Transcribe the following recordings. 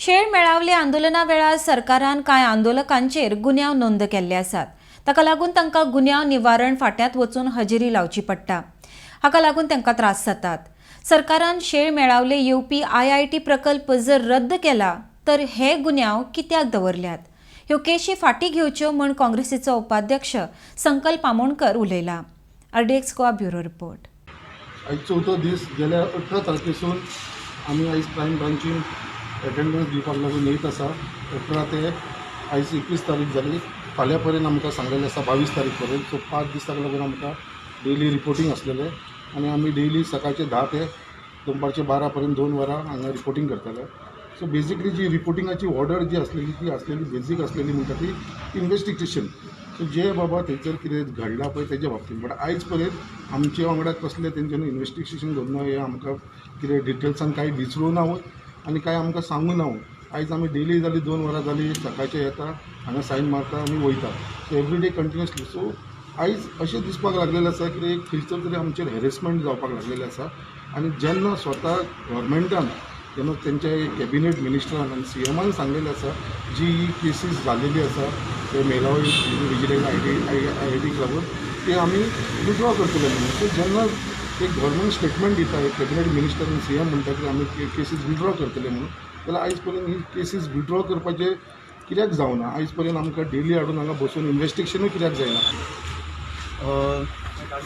शेळ मेळावले आंदोलना वेळार सरकारान कांय आंदोलकांचेर गुन्यांव नोंद केल्ले आसात. ताका लागून तांकां गुन्यांव निवारण फांट्यांत वचून हजेरी लावची पडटा. हाका लागून तांकां त्रास जातात. सरकारान शेळ मेळावले येवपी आयआयटी प्रकल्प जर रद्द केला तर हे गुन्यांव कित्याक दवरल्यात? ह्यो केशी फाटीं घेवच्यो म्हूण काँग्रेसीचो उपाध्यक्ष संकल्प आमोणकर उलयला. RDX Goa, bureau report. आयज चवथो दीस. गेल्या 18 तारखेसून आमी आयज क्रायम ब्रांचीन एटेंडन्स दिवपाक लागून येयत आसा. 18 ते आयज 21 तारीख जाली. फाल्यां पर्यंत आमकां सांगलेलें आसा, 22 तारीख पर्यंत. सो 5 दिसाक लागून आमकां डेली रिपोर्टींग आसलेलें आनी आमी डेली सकाळचे 10 ते दनपारचे 12 पर्यंत 2 वरां हांगा रिपोर्टींग करताले. सो बेजिकली जी रिपोर्टिंगाची ऑर्डर जी आसलेली, ती आसलेली बेजीक आसलेली म्हणटा ती इन्वेस्टिगेशन. सो जे बाबा थंयसर कितें घडलां पळय तेजे बाबतींत, बट आयज पर्यंत आमचे वांगडा कसलें तेंच्यांनी इन्वेस्टिगेशन करूं ना. हें आमकां कितें डिटेल्सान कांय विचारूं ना आनी कांय आमकां सांगूं ना. आयज आमी डेली जाली 2 वरां जाली, सकाळचे येता हांगा, सायन मारता आनी वयता. So every day continuously. So आयज अशें दिसपाक लागलेलें आसा की एक खंयसर तरी आमचेर हॅरेसमेंट जावपाक लागलेलें आसा. आनी जेन्ना स्वता गव्हर्मेंटान, जेन्ना तेंच्या कॅबिनेट मिनिस्टरान आनी सीएमान सांगलेलें आसा, जी ही केसीस जाल्लेली आसा ते मेलावली विजिलन्स आयआयटीक लागून, ते आमी विड्रॉ करतले म्हणून. सो जेन्ना एक गव्हर्मेंट स्टेटमेंट दिता, एक कॅबिनेट मिनिस्टर आनी सीएम म्हणटा की आमी केसीस विड्रॉ करतले म्हणून, जाल्यार आयज पर्यंत ही केसीस विड्रॉ करपाचें कित्याक जावना? आयज पर्यंत आमकां डेली हाडून हांगा बसून इन्वेस्टिगेशनूय कित्याक जायना?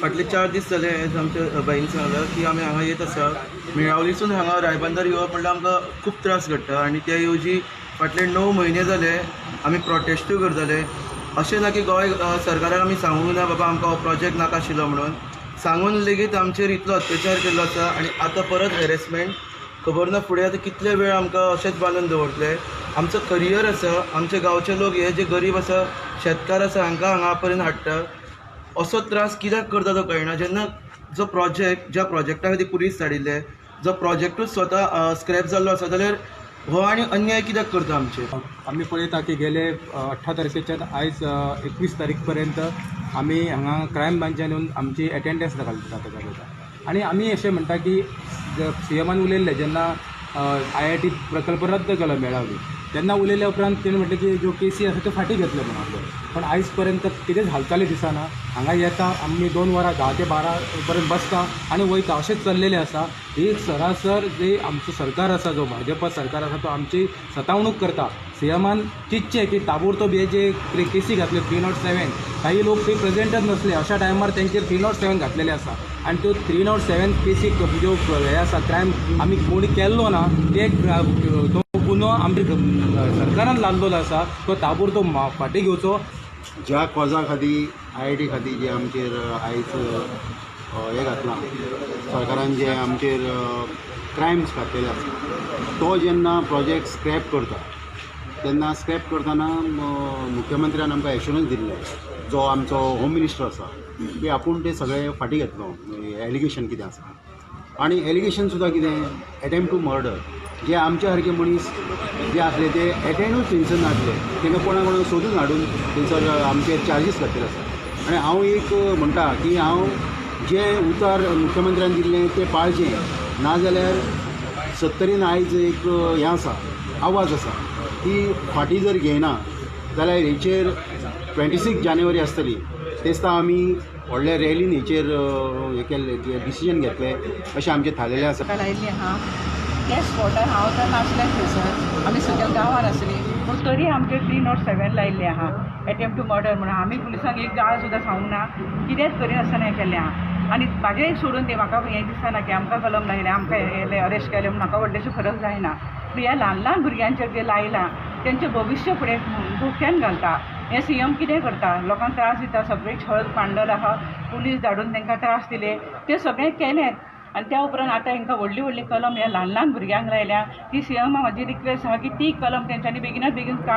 फाटले 4 दीस जाले, हेच आमच्या बाईन सांगलां की आमी हांगा येत आसा. मेळावलीसून हांगा रायबंदर येवप म्हणल्यार आमकां खूब त्रास घडटा आनी त्या येवजी फाटले 9 म्हयने जाले आमी प्रोटेस्टूय करताले. अशें ना की गोंय सरकाराक आमी सांगूंक ना, बाबा आमकां हो प्रोजेक्ट नाका आशिल्लो म्हणून. सांगून लेगीत आमचेर इतलो अत्याचार केल्लो आसा आनी आतां परत हॅरेसमेंट. खबर ना फुडें आतां कितले वेळ आमकां अशेंच बांदून दवरतले. आमचो करियर आसा. आमचे गांवचे लोक हे जे गरीब आसा, शेतकार आसा, हांकां हांगा पर्यंत हाडटा. असो त्रास कित्याक करता तो कळना. जेन्ना जो प्रोजेक्ट, ज्या प्रोजेक्टा खातीर पुलीस धाडिल्ले, जो प्रोजेक्टूच स्वता स्क्रॅप जाल्लो आसा, जाल्यार हो आनी अन्याय कित्याक करता आमचेर? आमी पळयता की गेले 18 तारखेच्यान आयज 21 तारीख पर्यंत आमी हांगा क्रायम ब्रांचान येवन आमची एटेंडन्स घालता जाता. आनी आमी अशें म्हणटा की सीएमान उलयल्लें, जेन्ना आयआयटी प्रकल्प रद्द केलो मेळावली, तेन्ना उलयल्या उपरांत तेणें म्हटलें की ज्यो केसी आसा त्यो फाटीं घेतले म्हणून. पण आयज पर्यंत कितेंच हालचाली दिसना. हांगा येता आमी, 2 वरां 10 ते 12 पर्यंत बसता आनी वयता, अशेंच चल्लेलें आसा. ही सरासर जे आमचो सरकार आसा, जो भाजपा सरकार आसा, तो आमची सतावणूक करता. सीएमान चिंतचें की ताबडतोब हे जे केसी घातल्यो 307, काही लोक थंय प्रेजेंटच नसले, अशा टायमार तेंचेर 307 घातलेले आसा. आनी त्यो 307 केसी ज्यो हे आसा, क्रायम आमी कोणी केल्लो ना, ते तो गुन्हो आमच्या सरकारान लादलेलो आसा, तो ताबडतोब फाटीं घेवचो. ज्या कॉजा खातीर, आयआयटी खातीर जे आमचेर आयज हें घातलां सरकारान, जे आमचेर क्रायम्स घातलेले आसा, तो जेन्ना प्रोजेक्ट स्क्रॅप करता तेन्ना स्क्रॅप करतना मुख्यमंत्र्यान आमकां एश्योरन्स दिल्लें, जो आमचो होम मिनिस्टर आसा, की आपूण ते सगळे फाटीं घेतलो एलिगेशन कितें आसा. आनी एलिगेशन सुद्दां कितें, एटेम्प्ट टू मर्डर. जे आमच्या सारके मनीस जे आसले ते एटेंडूच थंयसर नासले, तांकां कोणा कोणाक सोदून हाडून थंयसर आमचेर चार्जीस घातलेले आसा. आनी हांव एक म्हणटा की हांव जें उतर मुख्यमंत्र्यान दिल्लें तें पाळचें, नाजाल्यार सत्तरीन आयज एक हें आसा, आवाज आसा की फाटीं जर घेयना जाल्यार हेचेर 26 जानेवारी आसतली, तेन्ना आमी व्हडल्या रॅलीन हेचेर हें केल्लें, डिसिजन घेतलें अशें आमचें थारलेलें आसा. लायिल्ली आहा त्या स्पॉटार हांव तर नासलें थंयसर, आमी सगळ्या गांवान आसली, पूण तरी आमचेर 307 लायिल्लें आहा, एटेम्प्ट टू मर्डर म्हणून. आमी पुलिसांक एक गाळ सुद्दां सांगूंक ना, कितेंच करिनासतना हें केल्लें आहा. आनी म्हाजें एक सोडून दी, म्हाका हें दिसना की आमकां कलम लायलें, आमकां हें अरेस्ट केलें म्हणून म्हाका व्हडलेशें फरक जायना. पूण ह्या ल्हान ल्हान भुरग्यांचेर जें लायलां, तेंचें भविश्य फुडें धोक्यान घालता. हें सीएम कितें करता? लोकांक त्रास दिता. सगळें छळ पांडल आहा, पुलीस धाडून तांकां त्रास दिले, तें सगळें केलेंच. आनी त्या उपरांत आतां हांकां व्हडली व्हडली कलम ह्या ल्हान ल्हान भुरग्यांक लायल्या. ती सीएमा म्हाजी रिक्वेस्ट आहा की ती कलम तेंच्यांनी बेगिनात बेगीन काडची.